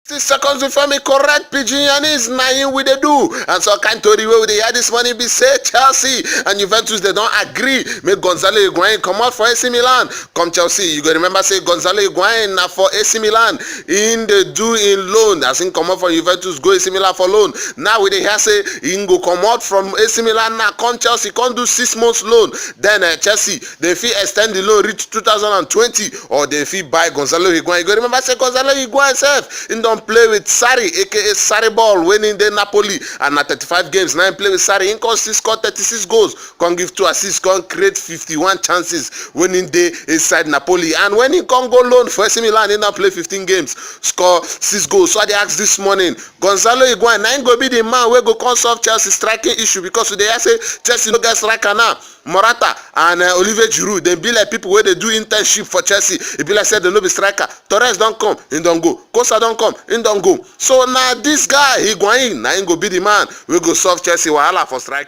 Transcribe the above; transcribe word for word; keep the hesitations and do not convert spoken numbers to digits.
Six seconds before me, correct pidgin Yanis, na him we dey do. And so kind tori wey we dey hear this morning be say Chelsea and Juventus, they don agree make Gonzalo Higuain comot for A C Milan, come Chelsea. You go remember say Gonzalo Higuain na for A C Milan, him dey do in loan, as him comot from Juventus go A C Milan for loan. Now we dey hear say him go comot from A C Milan now, come Chelsea, come do six months loan. Then uh, Chelsea, they fit extend the loan reach two thousand and twenty, or they fit buy Gonzalo Higuain. You go remember say Gonzalo Higuain sef, him don play with Sarri, A K A Sarri ball, when him dey Napoli, and na thirty-five games na him play with Sarri. Him come still score thirty-six goals, come give two assists, come create fifty-one chances when him dey inside Napoli. And when him come go loan for A C Milan, him don play fifteen games, score six goals. So I dey ask this morning, Gonzalo Higuain na him go be the man wey go come solve Chelsea striking issue, because we dey hear say Chelsea no get striker now. Morata and uh, Olivier Giroud, they be like people wey dey do internship for Chelsea. E be like say they no be striker. Torres don come, him don go. Costa don come, him don go. So na this guy Higuain na him go be the man wey go solve Chelsea wahala for strike.